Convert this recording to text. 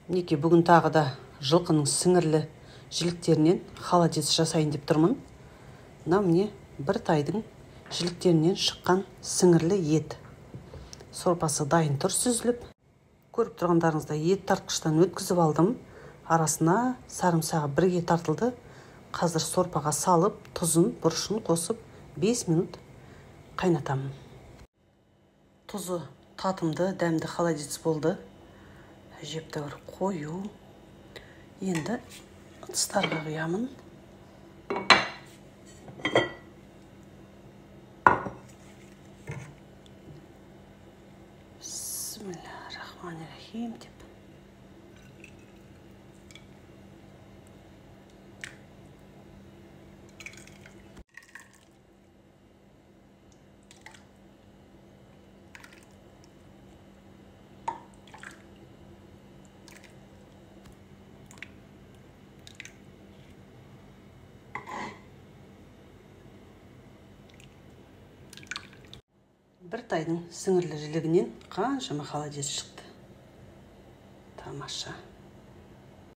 Мінекей, бүгін тағы да жылқының сіңірлі жіліктерінен холодец жасайын деп тұрмын. Мынау міне бір тайдың жіліктерінен шыққан сіңірлі ет. Сорпасы дайын тұр сүзіліп. Көріп тұрғандарыңыздай ет тартқыштан өткізіп алдым. Арасына сарымсағы бірге тартылды. Қазір сорпаға салып, тұзын, бұрышын қосып 5 минут қайнатамын. Тұзы татымды, дәмді холодец болды. Әжептәуір қою. Енді ыдыстарға құямын. Бисмиллахиррахманиррахим деп. Бір тайдың сіңірлі жілігінен қаншама холодец шықты. Тамаша.